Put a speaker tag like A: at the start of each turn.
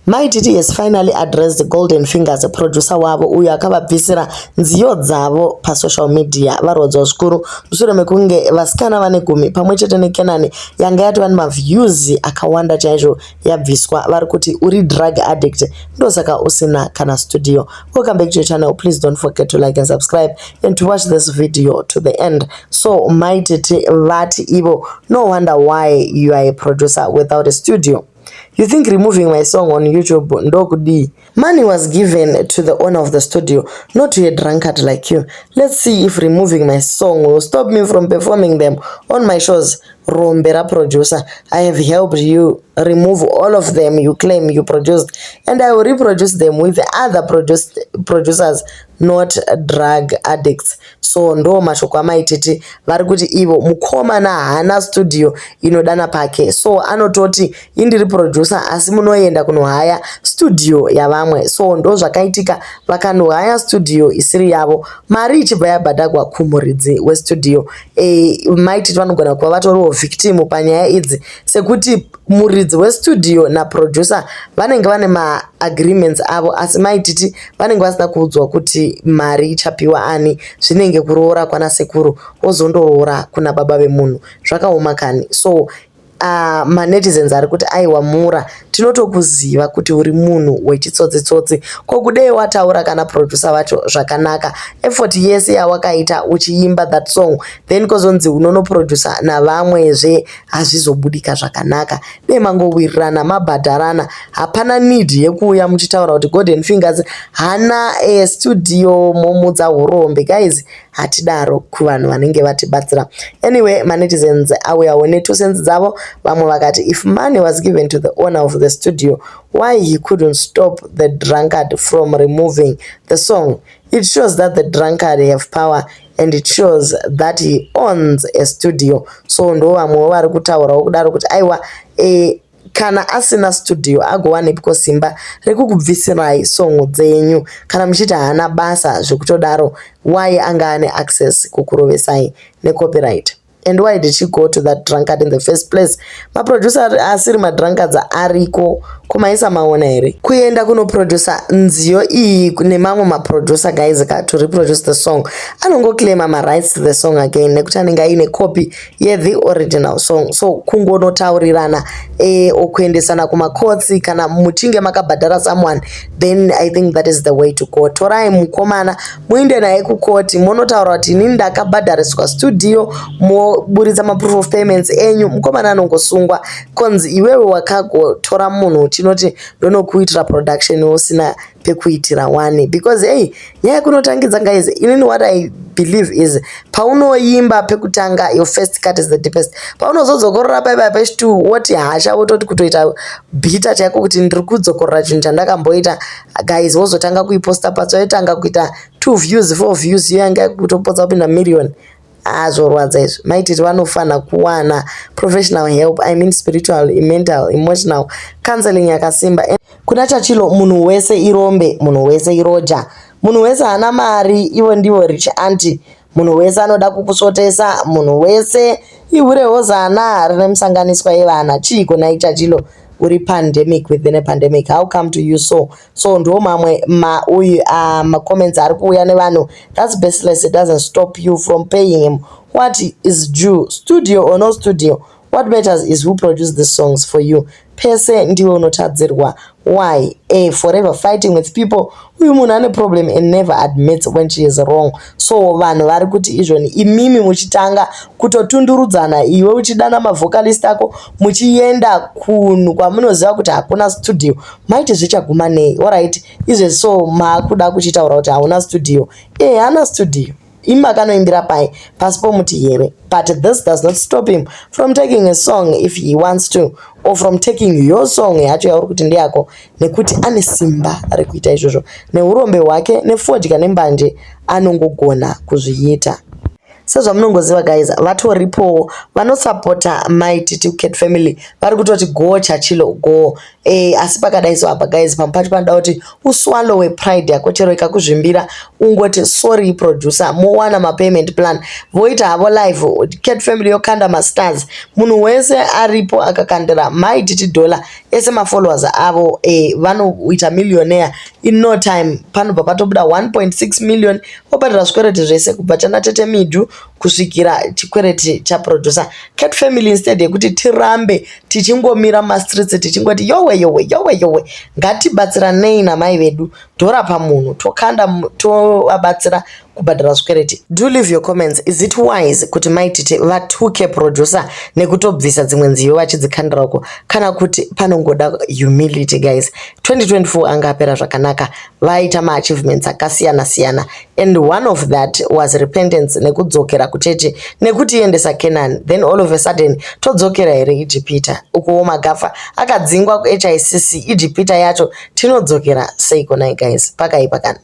A: Mai Titi has finally addressed Golden Fingers producer wavo uyo akavabvisira nziyo dzavo pasocial media. Varwadzwa zvikuru mushure mekunge vasikana vane gumi pamwe chete neKenani yanga yatova nemaviews akawanda chaizvo yabviswa. Vari kuti uri drug addict ndosaka usina kana studio. Welcome back to your channel. Please don't forget to like and subscribe and to watch this video to the end. So Mai Titi vati ivo, "No wonder why you are a producer without a studio. You think removing my song on YouTube ndokudii? Money was given to the owner of the studio, not to a drunkard like you. Let's see if removing my song will stop me from performing them on my shows. Rombe raproducer, I have helped you remove all of them you claim you produced, and I will reproduce them with other producers, not drug addicts." So ndo mashoko aMaititi. Vari kuti ivo mukomana haana studio inodana pake, so anototi indiri producer asi munoenda kunohaya studio yavamwe. So ndo zvakaitika, vakanohaya studio isiri yavo, mari ichibva yabhadhagwa kumuridzi westudio. Maititi vanogona kuva vatoriwo victim panyaya idzi, sekuti muridzi westudio naproducer vanenge vane maagreements avo, asi Maititi vanenge vasina kuudzwa kuti mari ichapiwa ani. Zvinenge kuroora kwana sekuru wozondoroora kuna baba vemunhu. Zvakaoma kani. So manetizens ari kuti aiwa, mura tinotokuziva kuti uri munhu wechitsotsi-tsotsi. Ko kudei wataura kana producer vacho zvakanaka? Effort yese yawakaita uchiimba that song, then kozonzi unonoproducer navamwezve, hazvizobudika zvakanaka. Dei mangowirirana, mabhadharana. Hapana need yekuuya muchitaura kuti Golden Fingers hana studio, momudza urombe. Guys, hatidaro kuvanhu vanenge vatibatsira. Anyway, manetizens auyawo ne2 cents dzavo. Vamwe vakati, "If money was given to the owner of the studio, why he couldn't stop the drunkard from removing the song? It shows that the drunkard have power and it shows that he owns a studio." So ndo vamwewo vari kutaurawo kudaro kuti aiwa, kana asina studio agowanepiko simba rekukubvisirai song dzenyu? Kana muchiti haana basa zvekutodaro, why anga ane access kukurovesai necopyright? And why did she go to that drunkard in the first place? Maproducer asiri madrunkards ariko kumaisa maona here? Kuenda kunoproducer nziyo iyi nemamwe maproducer, guys ka, to reproduce the song, anongoclaima marights to the song again nekuti anenge aine copy yethe original song. So kungonotaurirana okuendesana kumakotsi, kana muchinge makabhadhara someone, then I think that is the way to go. Torai mukomana muinde naye kukoti, munotaura kuti inini ndakabhadhariswa studio, moburitsa maproof of payments enyu. Mukomana anongosungwa konzi iwewe wakagotora munhu uchinoti ndonokuitira production usina pekuitira one. Because hey, nyaya yekunotangidza, guys, inini what I believe is paunoimba pekutanga, your first cut is the deepest. Paunozodzokorora paipa pechi2, woti hasha, wototi kutoita bitter chaiko kuti ndiri kudzokorora chinhu chandakamboita. Guys, wozotanga kuiposta patsva, yotanga kuita two views, four views, iyo yanga kutopotsa kupinda million. Zvorwadza izvi. Maititi vanofanira kuwana professional help, I mean spiritual, mental, emotional counseling yakasimba. Kuna Chachilo, munhu wese irombe, munhu wese iroja, munhu wese haana mari, ivo ndivo rich auntie, munhu wese anoda kukusvotesa, munhu wese ihure hozana rine musanganiswa yevana. Chiiko nai Chachilo? Uri pandemic within a pandemic. How come to you so? So ndo mamwe mauyu macomments ari kuuya nevanhu. "That's baseless. It doesn't stop you from paying him what is due, studio or no studio. What matters is who produced the songs for you. Pese ndiwe unotadzirwa. Why a forever fighting with people? Uyu munhu ane problem and never admits when she is wrong." So vanhu vari kuti izvoni imimi muchitanga kutotundurudzana, iwe uchidana mavhocalist ako muchienda kunhu kwamunoziva kuti hakuna studio, maiti zvichaguma nei? Alright, izvezvi so maakuda kuchitaura kuti hauna studio. Haana studio. Imi makanoimbira pai? Pasi pomuti here? But this does not stop him from taking a song if he wants to, or from taking your song yacho yauri kuti ndeyako, nekuti ane simba rekuita izvozvo neurombe hwake nefodya nembanje, anongogona kuzviita. Sezvamunongoziva guys, vatoripowo vanosapota Mai Titi Cat Family, vari kutoti go Chachilo go. Asi pakadai so apa guys, pamwe pacho panoda kuti uswallowe pride yako, chero ikakuzvimbira, ungoti sorry producer, mowana mapayment plan. Voita havo live, Cat Family yokanda mastars, munhu wese aripo akakandira Mai Titi dollar, ese mafollowers avo vanoita millionaire in no time. Panobva patobuda 1.6 million, vobhadhara zvikwereti zvese kubva chana Tete Midhu kusvikira chikwereti chaproducer. Cat Family, instead yekuti tirambe tichingomira mastreets tichingoti yowe yowe yowe yowe, ngatibatsiranei namai vedu, dhora pamunhu tokanda, tovabatsira kubhadhara zvikwereti. Do leave your comments. Is it wise kuti Mai Titi vatuke producer nekutobvisa dzimwe nziyo vachidzikandira uko, kana kuti panongoda humility? Guys, 2024 anga apera zvakanaka, vaita maachievements akasiyana siyana, and one of that was repentance nekudzokera kuchechi nekutiendesa Canaan. Then all of a sudden todzokera here Ijipita? Ukuwo Magafa akadzingwa kuHICC. Ijipita yacho tinodzokera seiko nai guys? Pakaipa kana.